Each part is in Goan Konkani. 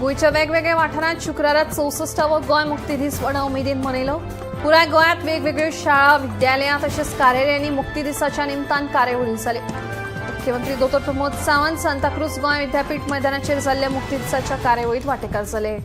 गोंयच्या वेगवेगळ्या वाठारांत शुक्रारा 64वो गोंय मुक्ती दीस व्हडा उमेदीन मनयलो. पुराय गोंयांत वेगवेगळ्यो शाळा, विद्यालयां तशेंच कार्यालयांनी मुक्ती दिसाच्या निमतान कार्यावळी जाल्यो. मुख्यमंत्री दोतोर प्रमोद सावंत सांताक्रूज गोंय विद्यापीठ मैदानाचेर जाल्ल्या मुक्ती दिसाच्या कार्यावळीत वांटेकार जाले.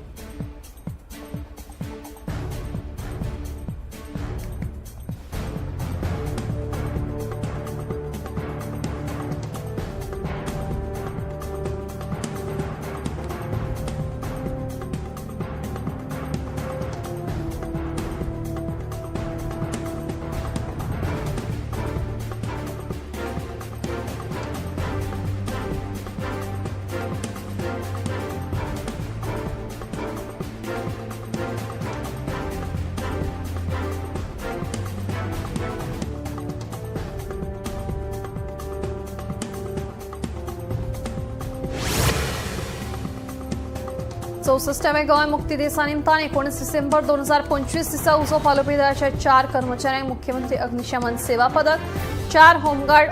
64व्या गोंय मुक्ती दिसा निमतान 19 डिसेंबर 2025 दिसा उजो पालोवपी दळाच्या 4 कर्मचाऱ्यांक मुख्यमंत्री अग्निशमन सेवा पदक, 4 home guard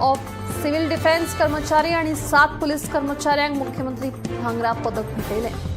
of civil defence कर्मचारी आणि 7 पोलीस कर्मचाऱ्यांक मुख्यमंत्री भांगरा पदक भेटयलें.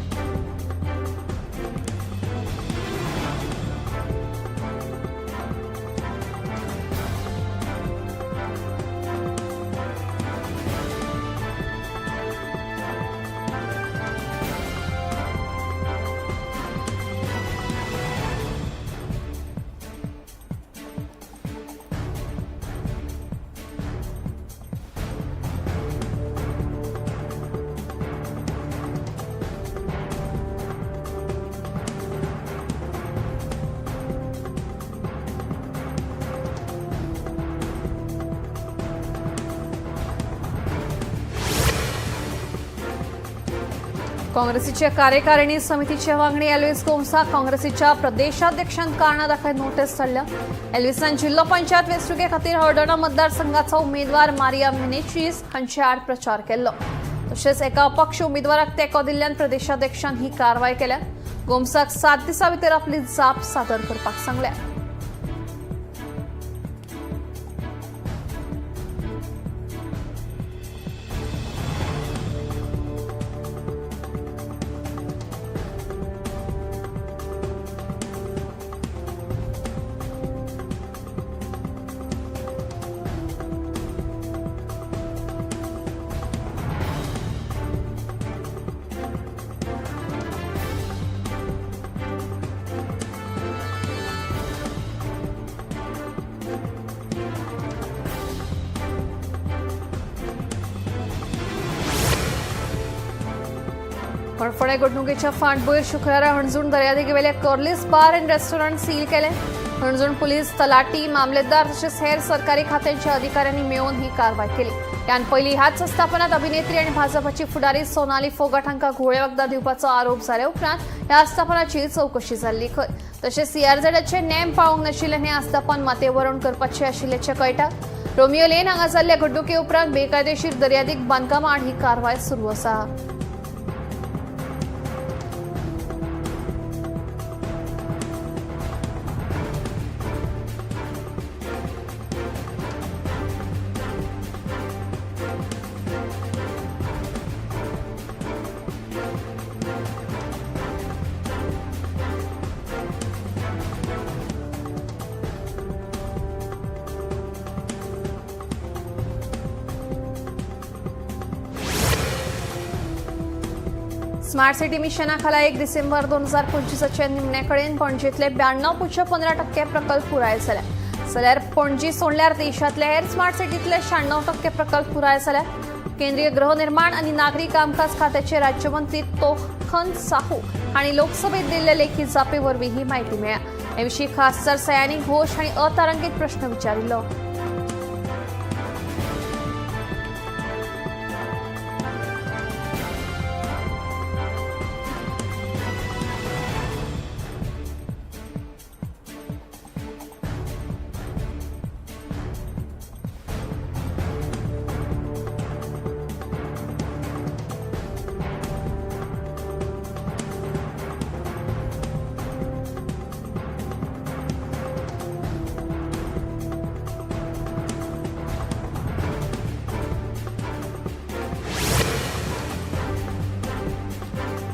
काँग्रेसीच्या कार्यकारिणी समितीच्या वांगडी एल्विस गोम्सा काँग्रेसीच्या प्रदेशाध्यक्षांक कारणां दाखय नोटीस धाडल्या. एल्विसान जिल्हो पंचायत वेंचणुके खातीर हळदोणा मतदारसंघाचो उमेदवार मारिया मिनेचीस हांचे आड प्रचार केल्लो. तशेंच एका अपक्ष उमेदवाराक तेंको दिल्ल्यान प्रदेशाध्यक्षान ही कारवाय केल्या. गोम्साक 7 दिसां भितर आपली जाप सादर करपाक सांगल्या. हणफणे घडणुकेच्या फाटभूंयेर शुक्रारा हणजूण दर्यादेगेवेल्या Curlies bar and restaurant seal केलें. हणजूण पुलीस, तलाठी, मामलेदार तशेंच हेर सरकारी खात्यांच्या अधिकाऱ्यांनी मेळून ही कारवाय केली. ह्यान पयलीं ह्याच आस्थापनात अभिनेत्री आनी भाजपाची फुडारी सोनाली फोगाट हांकां घोळे वखदां दिवपाचो आरोप जाल्या उपरांत ह्या आस्थापनाची चवकशी जाल्ली खंय. तशेंच सीआरझेडाचे नेम पाळूंक नाशिल्ल्यान हें आस्थापन मातयेभरवण करपाचें आशिल्ल्याचें कळटा. रोमियो लेन हांगा जाल्ल्या घडणुके उपरांत बेकायदेशीर दर्यादेग बांदकामां आड ही कारवाय सुरू आसा. स्मार्ट सिटी मिशनाखाला 1 डिसेंबर 2025 निमणे कडेन पणजेतले 92.15% प्रकल्प पुराय जाले. जाल्यार पणजी सोडल्यार देशांतले हेर स्मार्ट सिटींतले 96% प्रकल्प पुराय जाले. केंद्रीय गृहनिर्माण आनी नागरी कामकाज खात्याचे राज्यमंत्री तोखन साहू हांणी लोकसभेत दिल्ले लेखी जापे वरवीं ही म्हायती मेळ्ळ्या. हे विशीं खासदार सयानी घोष हांणी अतारांकीत प्रश्न विचारिल्लो.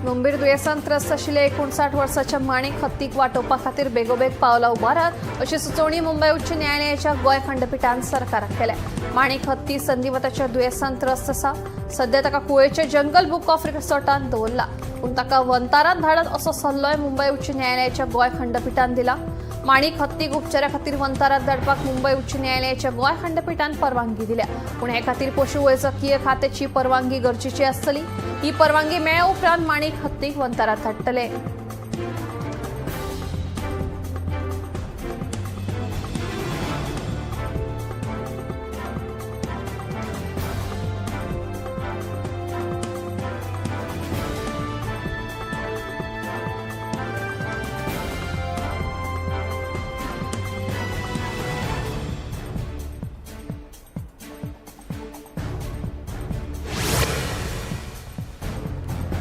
गंभीर दुयेंसान त्रस्त आशिल्ल्या 59 वर्साच्या माणिक हत्तीक वाटोवपा खातीर बेगोबेग पावलां उबारात अशी सुचोवणी मुंबय उच्च न्यायालयाच्या गोंय खंडपिठान सरकाराक केल्या. माणिक हत्ती संधिवाताच्या दुयेंसान त्रस्त आसा. सध्या ताका कुळेच्या जंगल बुक ऑफ रिसॉर्टान दवरला, पूण ताका वंतारान धाडात असो सल्लोय मुंबय उच्च न्यायालयाच्या गोंय खंडपिठान दिला. माणिक हत्तीक उपचारा खातीर वंतारात धाडपाक मुंबय उच्च न्यायालयाच्या गोंय खंडपिठान परवानगी दिल्या, पूण हे खातीर पशुवैजकीय खात्याची परवानगी गरजेची आसतली. ही परवानगी मेळ्ळ्या उपरांत माणिक हत्तीक वंतारात धाडटले.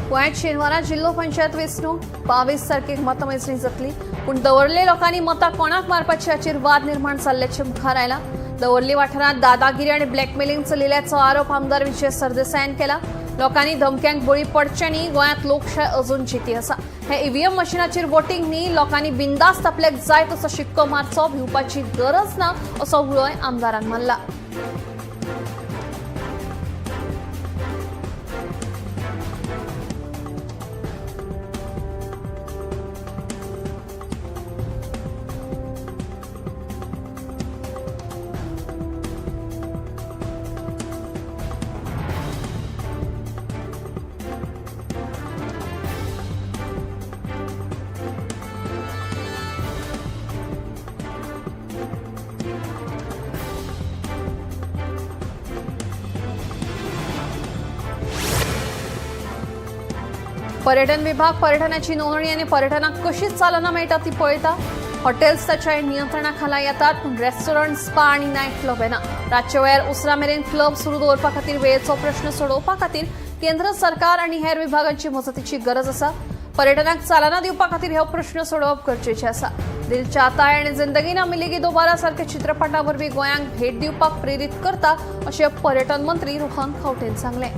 गोंयांत शेनवारा जिल्हो पंचायत वेंचणूक 22 तारखेक मतमेजणी जातली, पूण दवर्ले लोकांनी मतां कोणाक मारपाची हाचेर वाद निर्माण जाल्ल्याचें मुखार आयलां. दवर्ली वाठारांत दादागिरी आनी ब्लॅकमेलिंग चलिल्ल्याचो आरोप आमदार विजय सरदेसायान केला. लोकांनी धमक्यांक बळी पडचें न्ही, गोंयांत लोकशाय अजून जिती आसा. हे ईव्हीएम मशिनाचेर वोटींग न्ही, लोकांनी बिंदास्त आपल्याक जाय तसो शिक्को मारचो, भिवपाची गरज ना असो उलोय आमदारान मारला. पर्यटन विभाग पर्यटनाची नोंदणी आनी पर्यटनाक कशी चालना मेळटा ती पळयता. हॉटेल्स ताच्या नियंत्रणा खाला येतात, पूण रेस्टॉरंट, स्पा आनी नायट क्लब येना. रातच्या वेळार उसरां मेरेन क्लब सुरू दवरपा खातीर वेळेचो प्रश्न सोडोवपा खातीर केंद्र सरकार आनी हेर विभागांची मजतीची गरज आसा. पर्यटनाक चालना दिवपा खातीर हो प्रश्न सोडोवप गरजेचें आसा. दिल चाहता है आनी जिंदगी ना मिलेगी दोबारा सारख्या चित्रपटां वरवीं गोंयांक भेट दिवपाक प्रेरीत करता अशें पर्यटन मंत्री रोहन खंवटेन सांगलें.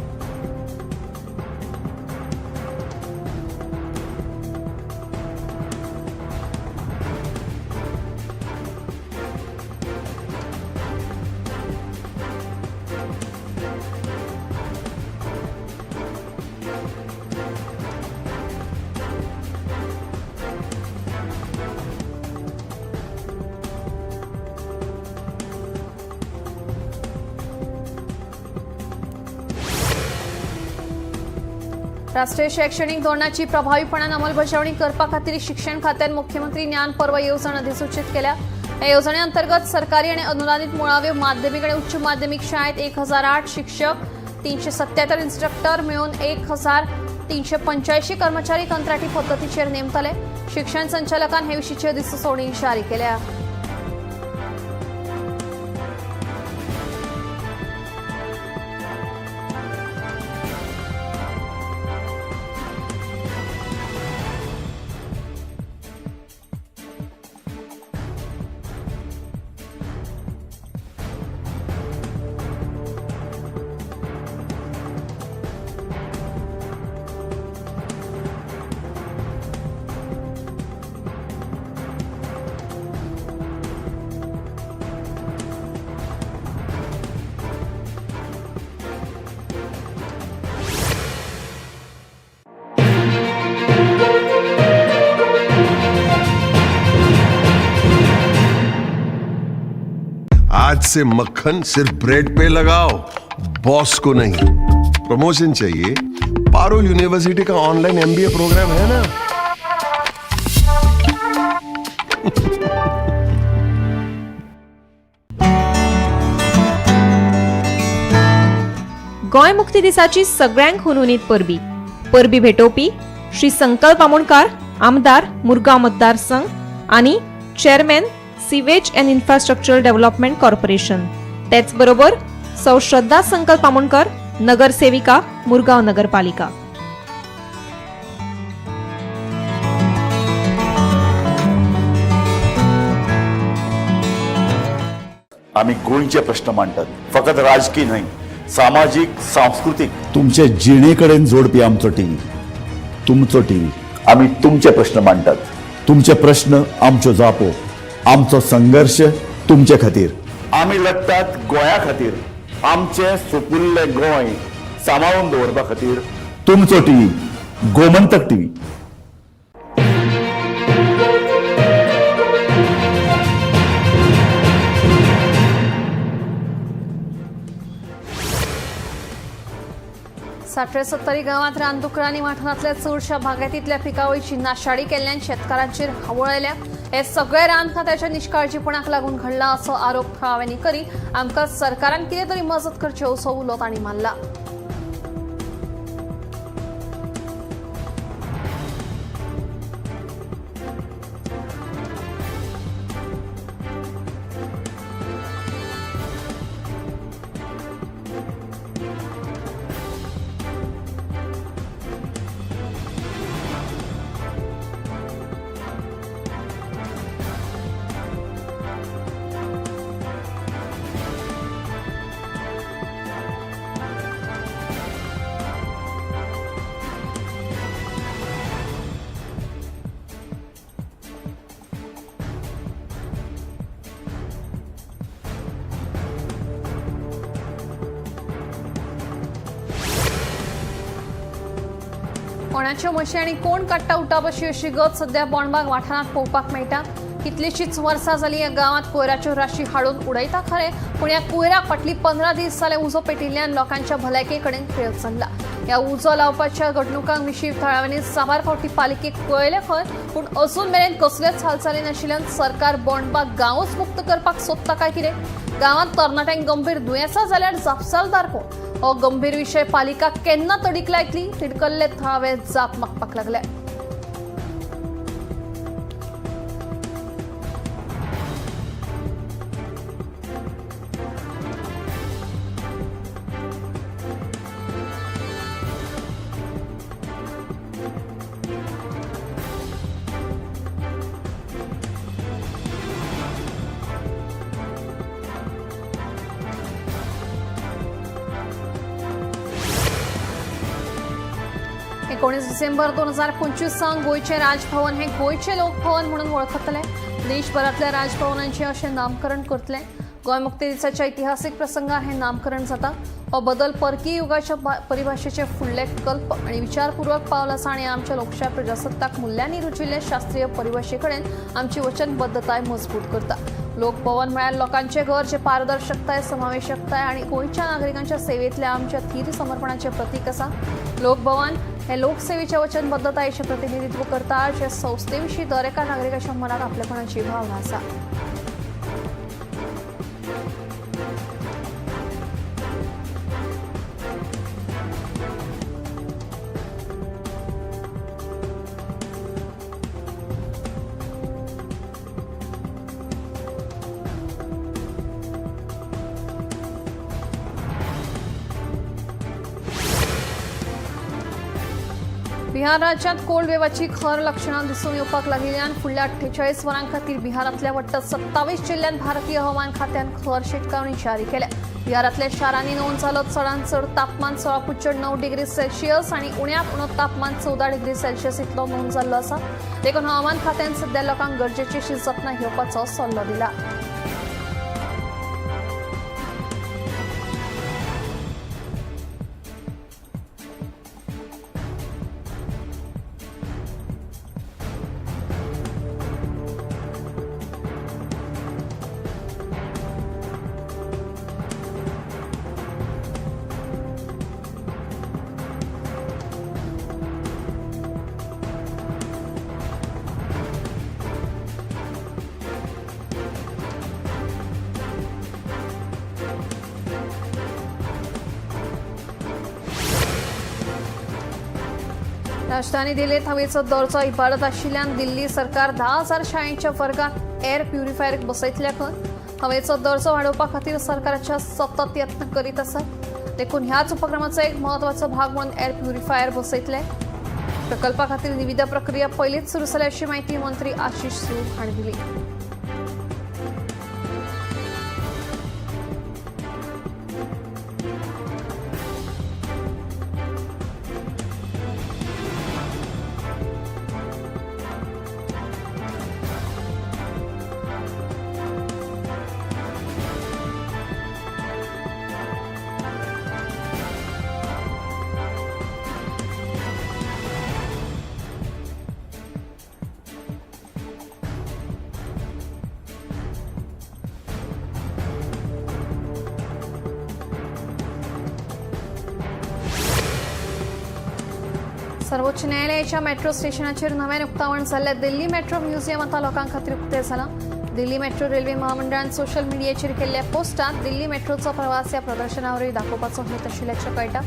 राष्ट्रीय शैक्षणिक धोरणाची प्रभावीपणान अंमलबजावणी करपा खातीर शिक्षण खात्यान मुख्यमंत्री ज्ञान पर्व येवजण अधिसूचित केल्या. या येवजणे अंतर्गत सरकारी आणि अनुदानित मुळाव्यो, माध्यमिक आणि उच्च माध्यमिक शाळेत 1008 शिक्षक, 377 इन्स्ट्रक्टर मिळून 1385 कर्मचारी कंत्राटी पद्दतीचेर नेमतले. शिक्षण संचालकान हे विशींची अधिसुचोवणी जारी केल्या. आज से मक्खन सिर्फ ब्रेड पे लगाओ, बॉस को नहीं. प्रमोशन चाहिए? पारुल यूनिवर्सिटी का ऑनलाइन एमबीए प्रोग्राम है ना. गोंय मुक्ती दिसाची सगळ्यांक हुनहुनीत परबी. परबी भेटोवपी श्री संकल्प आमोणकार, आमदार मुरगांव मतदारसंघ आनी chairman sewage and infrastructural development corporation. तेच बरोबर सौ श्रद्धा संकल्प आमोणकर, नगरसेविका मुरगांव नगरपालिका. आमी गोंयचे प्रश्न मांडटात, फकत राजकी न्हय, सामाजीक, सांस्कृतीक. तुमचे जिणे कडेन जोडपी आमचो टीव्ही. तुमचो टीव्ही. आमी तुमचे प्रश्न मांडटात, तुमचे प्रश्न आमच्यो जापो, आमचो संघर्श तुमचे खातीर. आमी लडटात गोंया खातीर, आमचें सुपुल्लें गोंय सांबाळून दवरपा खातीर. तुमचो टीव्ही, गोमंतक टीव्ही. साठरे सत्तरी गावात रानडुकरांनी वाठारांतल्या चडशा बागायतींतल्या पिकावळीची नाशाडी केल्ल्यान शेतकारांचेर हावळ आयल्या. हे सगळे रान खात्याच्या निश्काळजीपणाक लागून घडला असो आरोप थळाव्यांनी करी आमकां सरकारान कितें तरी मजत करची असो उलो तांणी मारला. कोणाच्यो म्हशी आनी कोण काडटा उठाबशी अशी गत सध्या बोणबाग वाठारांत पळोवपाक मेळटा. कितलीशीच वर्सां जाली ह्या गांवांत कोयराच्यो राशी हाडून उडयता खरें, पूण ह्या कोयराक फाटली 15 दीस जाले उजो पेटिल्ल्यान लोकांच्या भलायके कडेन खेळ चल्ला. ह्या उजो लावपाच्या घडणुकां विशीं थळाव्यांनी साबार फावटी पालिकेक कळयलें खंय, पूण अजून मेरेन कसलेच हालचाली नाशिल्ल्यान सरकार बोणबाग गांवच मुक्त करपाक सोदता काय कितें? गांवांत तरणाट्यांक गंभीर दुयेंसां जाल्यार जापसालदार कोण? हो गंभीर विशय पालिका केन्ना तडीक लायतली? तिडकल्ले थळावे जाप मागपाक लागले. एकोणीस डिसेंबर 2025 सावन गोंयचें राजभवन हें गोंयचें लोकभवन म्हणून वळखतले. देशभरांतल्या राजभवनांचें अशें नामकरण करतले. गोंय मुक्ती दिसाच्या इतिहासीक प्रसंगार हें नामकरण जाता. हो बदल परकी युगाच्या परिभाशेचे फुडले कल्प आनी विचारपूर्वक पावल आसा आनी आमच्या लोकशाय प्रजासत्ताक मुल्यांनी रुजिल्ले शास्त्रीय परिभाशे कडेन आमची वचनबद्धताय मजबूत करता. लोकभवन म्हळ्यार लोकांचें घर जें पारदर्शकताय, समावेशकताय आनी गोंयच्या नागरिकांच्या सेवेंतल्या आमच्या थीर समर्पणाचें प्रतीक आसा. लोकभवन हे लोकसेवेच्या वचनबद्धतायेचें प्रतिनिधित्व करता, जे संस्थे विशीं दर एका नागरिकाच्या मनात आपलेपणाची भावना आसा. बिहार राज्यात कोल्ड वेवाची खर लक्षणां दिसून येवपाक लागिल्ल्यान फुडल्या 48 वरां खातीर बिहारांतल्या वट्ट 27 जिल्ल्यांत भारतीय हवामान खात्यान खर शिटकावणी जारी केल्या. बिहारांतल्या शारांनी नोंद जालो चडांत चड तापमान 16.9 डिग्री सेल्सियस आनी उण्यांत उणो तापमान 14 डिग्री सेल्सियस इतलो नोंद जाल्लो आसा. देखून हवामान खात्यान सध्या लोकांक गरजेची अशी जतनाय घेवपाचो सल्लो दिला. राजधानी दिल्लीत हवेचो दर्जो इबाडत आशिल्ल्यान दिल्ली सरकार 10,000 शाळेच्या वर्गात एअर प्युरिफायर बसयतल्या खंय. हवेचो दर्जो वाडोवपा खातीर सरकाराच्या सतत यत्न करीत आसा. देखून ह्याच उपक्रमाचो एक म्हत्वाचो भाग म्हणून एअर प्युरिफायर बसयतले. प्रकल्पा खातीर निविदा प्रक्रिया पयलींच सुरू जाल्या अशी माहिती मंत्री आशिष सूद हांणी दिली. सर्वोच्च न्यायालयाच्या मेट्रो स्टेशनाचेर नव्यान उक्तावण जाल्ल्या दिल्ली मेट्रो म्युझियम आतां लोकां खातीर उक्तें जालां. दिल्ली मेट्रो रेल्वे महामंडळान सोशल मिडियाचेर केल्ल्या पोस्टांत दिल्ली मेट्रोचो प्रवास ह्या प्रदर्शना वरवीं दाखोवपाचो हेत आशिल्ल्याचें कळटा.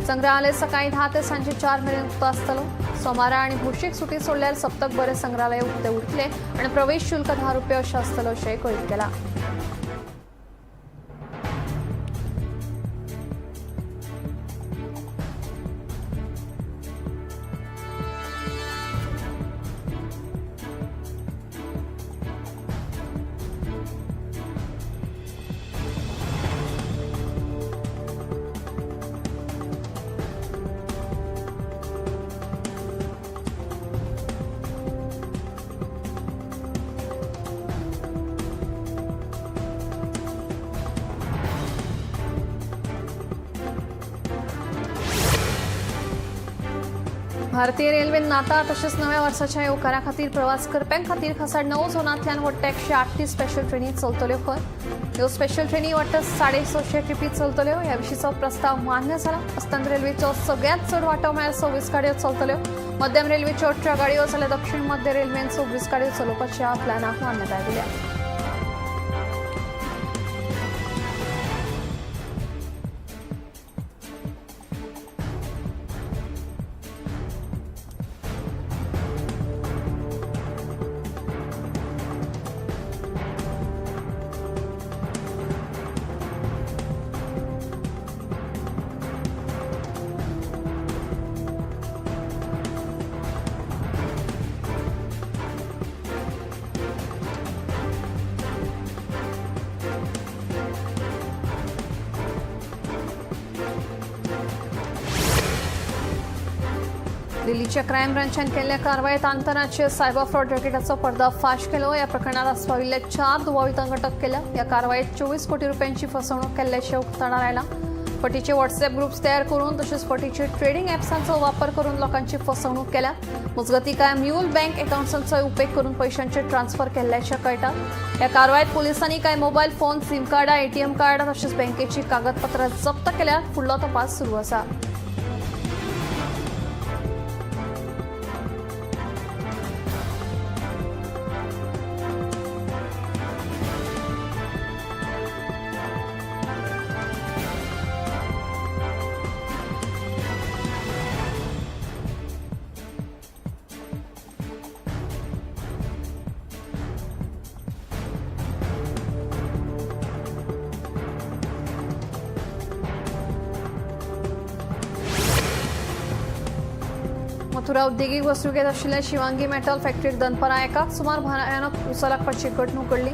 संग्रहालय सकाळीं 10 ते सांजे 4 मेरेन उक्तो आसतलो. सोमारा आनी भौशीक सुटी सोडल्यार सप्तकभर संग्रहालय उक्तें उरतलें आनी प्रवेश शुल्क 10 रुपये अशें आसतलो अशें कळीत केलां. भारतीय रेल्वेन नाताळ तशेंच नव्या वर्साच्या येवकारा खातीर प्रवास करप्यां खातीर खासा 9 झोनांतल्यान वट्ट 138 स्पेशल ट्रेनी चलतल्यो खंय. ह्यो स्पेशल ट्रेनी वट्ट 650 ट्रिपी चलतल्यो. ह्या विशींचो प्रस्ताव मान्य जाला. अस्तंत रेल्वेचो सगळ्यांत चड वांटो म्हळ्यार 26 गाडयो चलतल्यो. मध्यम रेल्वेच्यो 18 गाडयो जाल्यार दक्षिण मध्य रेल्वेन 26 गाडयो चलोवपाच्या प्लॅनाक मान्यताय दिल्या. दिल्लीच्या क्रायम ब्रांचान केल्ल्या कारवायेत आंतरराष्ट्रीय सायबर फ्रॉड रॅकेटाचो पर्दाफाश केलो. या प्रकरणात आस्पाविल्ल्या 4 दुबावितांक अटक केल्या. या कारवायेत 24 कोटी रुपयांची फसवणूक केल्ल्याचें उक्ताडार आयलां. फटीचे व्हॉट्सएप ग्रुप्स तयार करून तशेंच फटीचे ट्रेडिंग ॲप्सांचो वापर करून लोकांची फसवणूक केल्या. मजगतीं कांय म्यूल बँक अकाउंट्सांचो उपेग करून पैशांचे ट्रान्सफर केल्ल्याचें कळटा. या कारवायेत पोलिसांनी कांय मोबायल फोन, सिम कार्डां, एटीएम कार्डां तशेंच बँकेची कागदपत्रां जप्त केल्यात. फुडलो तपास सुरू आसा. मथुरा औद्योगिक वसणुकेत आशिल्ल्या शिवांगी मेटल फॅक्टरीक दनपारां 1 सुमार भयानक उजो लागपाची घडणूक घडली.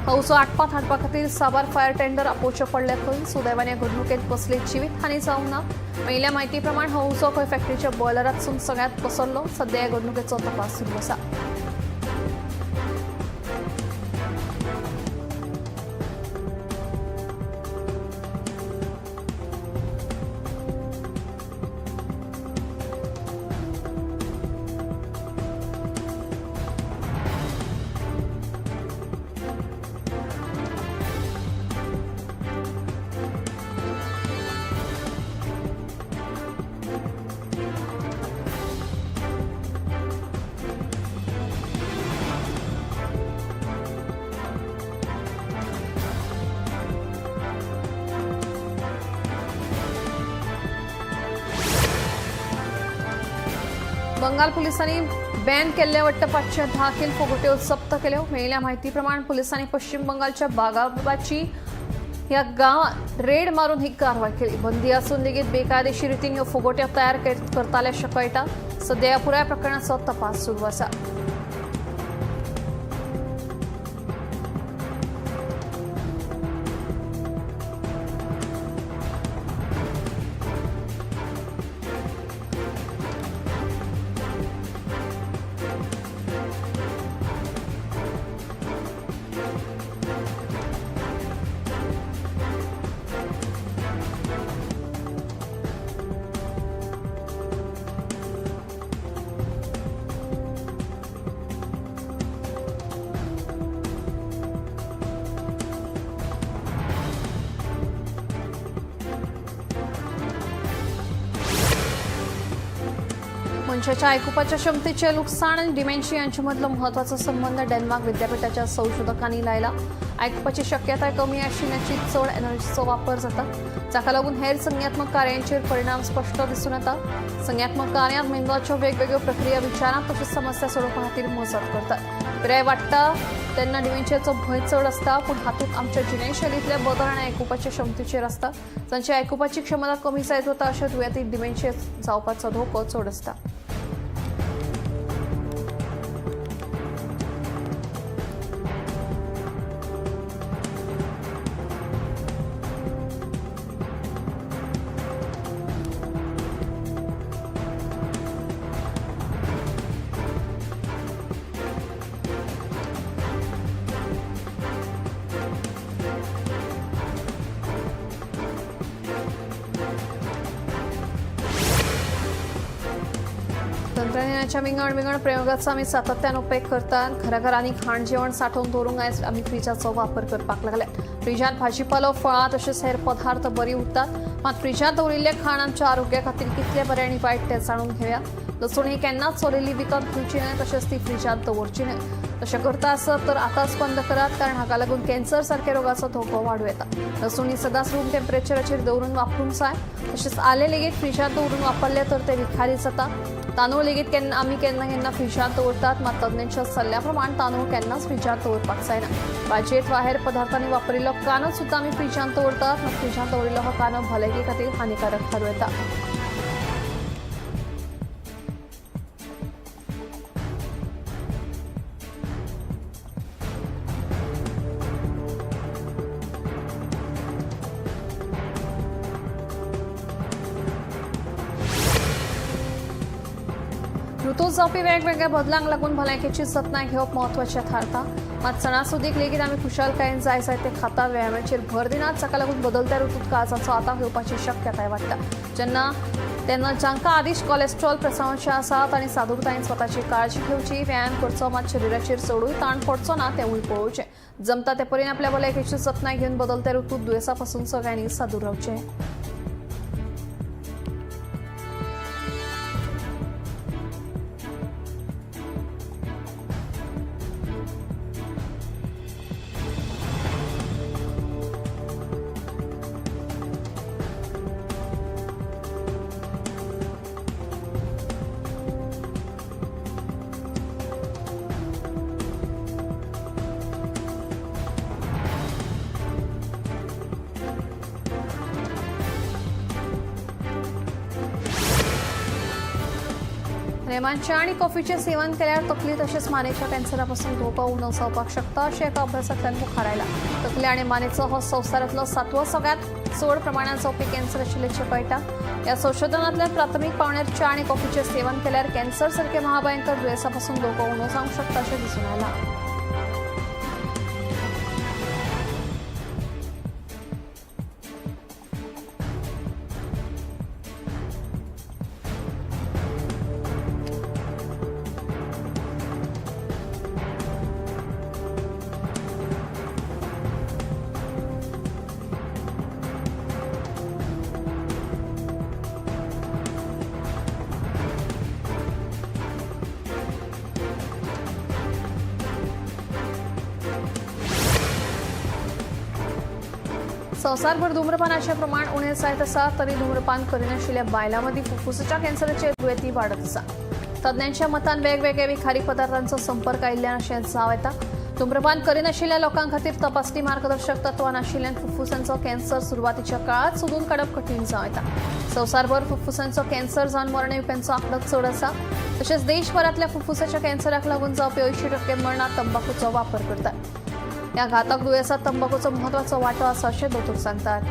हो उजो आटपात हाडपा खातीर साबार फायर टेंडर आपोवचे पडले खंय. सुदैवान ह्या घडणुकेंत कसली जिवीतहानी जावंक ना. मेळिल्ल्या म्हायती प्रमाण हो उजो खंय फॅक्टरीच्या बॉयलरांतसून सगळ्यांत पसरलो. सद्या ह्या घडणुकेचो तपास सुरू आसा. बंगाल पोलिसांनी बॅन केल्ले वट्ट 510 किल फुगोट्यो जप्त केल्यो. मेळिल्ल्या म्हायती प्रमाण पोलिसांनी पश्चिम बंगालच्या बागाबाची ह्या गांवांत रेड मारून ही कारवाय केली. बंदी आसून लेगीत बेकायदेशीर रितीन ह्यो फुगोट्यो तयार करताले अशें कळटा. सद्या ह्या पुराय प्रकरणाचो तपास सुरू आसा. मनशाच्या आयकुपाच्या क्षमतेचे लुकसाण आनी डिमेन्शिया यांचे मदलो महत्वाचो संबंध डेन्मार्क विद्यापीठाच्या संशोधकांनी लायला. आयकुपाची शक्यताय कमी आशिल्ल्याची चड एनर्जीचो वापर जाता, जाका लागून हेर संज्ञात्मक कार्यांचेर परिणाम स्पश्ट दिसून येता. संज्ञात्मक कार्यांत मेंदवाच्यो वेगवेगळ्यो प्रक्रिया विचारांत तशेंच समस्या सोडोवपा खातीर मजत करतात. पिराय वाडटा तेन्ना डिमेन्शियाचो भंय चड आसता, पूण हातूंत आमच्या जिणेशैलींतले बदल आनी आयकुपाच्या क्षमतेचेर आसता. जांची आयकुपाची क्षमता कमी जायत वता अशा दुयेंतीक डिमेन्शिया जावपाचो धोको चड आसता. तंत्रज्ञानाच्या विंगड विंगड प्रयोगाचो आमी सातत्यान उपेग करतात. घराघरांनी खाण जेवण सांठोवन दवरूंक आयज आमी फ्रिजाचो वापर करपाक लागले. फ्रिजांत भाजीपालो, फळां तशेंच हेर पदार्थ बरी उरतात. मात फ्रिजांत दवरिल्लें खाण आमच्या आरोग्या खातीर कितलें बरें आनी वायट तें जाणून घेवया. लसूण ही केन्नाच सोलिल्ली विकत घेवची न्हय, तशेंच ती फ्रिजांत दवरची न्हय. तशें करता आसत तर आतांच बंद करात, कारण हाका लागून कॅन्सर सारक्या रोगाचो धोको वाडूं येता. लसूण ही सदांच रूम टेम्परेचराचेर दवरून वापरूंक जाय. तशेंच आलें लेगीत फ्रिजांत दवरून वापरलें तर तें विखारी जाता. तांदूळ लेगीत केन्ना आमी केन्ना केन्ना फ्रिजांत दवरतात, मात तज्ञांच्या सल्ल्या प्रमाण तांदूळ केन्नाच फ्रिजांत दवरपाक जायना. भाजयेंत वा हेर पदार्थांनी वापरिल्लो कांदो सुद्दां आमी फ्रिजांत दवरतात, मात फ्रिजांत दवरिल्लो हो कांदो भलायके खातीर हानिकारक थारूं येता. ऋतूत जावपी वेगवेगळ्या बदलांक लागून भलायकेची जतनाय घेवप म्हत्वाचें थारता. मात सणासुदीक लेगीत आमी खुशालकायेन जाय जाय ते खातात, व्यायामाचेर भर दिनात, जाका लागून बदलत्या ऋतूत काळजाचो आताक येवपाची शक्यताय वाडटा. जेन्ना तेन्ना जांकां आदींच कोलेस्ट्रॉल प्रसवचे आसा तांणी सादूरतायेन स्वताची काळजी घेवची, व्यायाम करचो, मात शरिराचेर चडूय ताण पडचो ना तेंवूय पळोवचें. जमता ते परीन आपल्या भलायकेची जतनाय घेवन बदलत्या ऋतूत दुयेंसा पसून सगळ्यांनी सादूर रावचें. रेमांच्या आणि कॉफीचें सेवन केल्यार तकली तशेंच मानेच्या कॅन्सरापासून धोको उणो जावपाक शकता अशें एका अभ्यासांतल्यान मुखार आयलां. तकली आनी मानेचो हो संवसारांतलो सातवो सगळ्यांत चड प्रमाणांत जावपी कॅन्सर आशिल्ल्याचें कळटा. ह्या संशोधनांतल्यान प्राथमीक पावण्यार च्या आनी कॉफीचें सेवन केल्यार कॅन्सर सारक्या महाभयंकर दुयेंसापासून धोको उणो जावंक शकता अशें दिसून आयलां. संवसारभर धूम्रपानाचें प्रमाण उणें जायत आसा तरी धूम्रपान करिनाशिल्ल्या बायलां मदीं फुफ्फुसाच्या कॅन्सराचे दुयेंती वाडत आसा. तज्ञांच्या मतान वेगवेगळ्या विखारी पदार्थांचो संपर्क आयिल्ल्यान अशें जावं येता. धूम्रपान करिनाशिल्ल्या लोकां खातीर तपासणी मार्गदर्शक तत्वां नाशिल्ल्यान फुफ्फुसांचो कॅन्सर सुरवातीच्या काळात सोदून काडप कठीण जावं येता. संवसारभर फुफ्फुसांचो कॅन्सर जावन मरण येवप्यांचो आंकडो चड आसा. तशेंच देशभरांतल्या फुफ्फुसाच्या कॅन्सराक लागून जावपी 80% मरणां तंबाखूचो वापर करतात. ह्या घातक दुयेंसात तंबाखूचो म्हत्वाचो वांटो आसा अशें दोतोर सांगतात.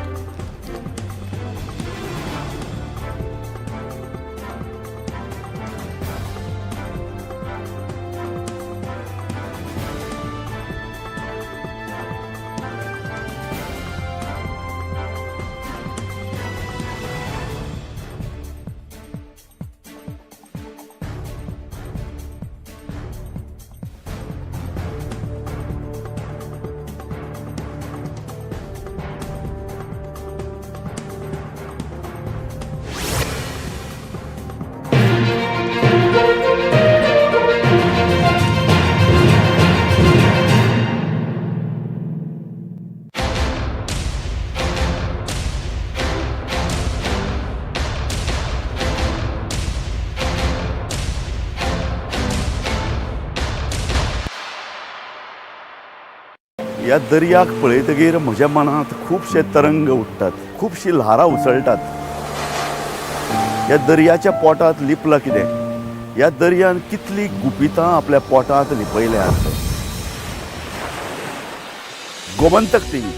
ह्या दर्याक पळयतगीर म्हज्या मनांत खुबशे तरंग उठ्ठात, खुबशीं ल्हारां उसळटात. ह्या दर्याच्या पोटांत लिपलां कितें? ह्या दर्यान कितलीं गुपितां आपल्या पोटांत लिपयल्यांत? गोमंतक टीव्ही,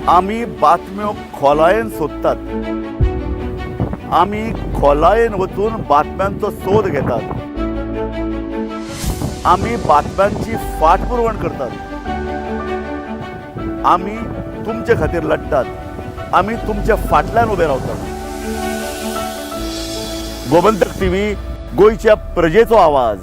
आमी बातम्यो खोलायेन सोदतात, आमी खोलायेन वचून बातम्यांचो सोद घेतात, आमी बातम्यांची फाटपुरवण करतात, आमी तुमचे खातीर लढटात, आमी तुमच्या फाटल्यान उबे रावतात. गोमंतक टीव्ही, गोंयच्या प्रजेचो आवाज.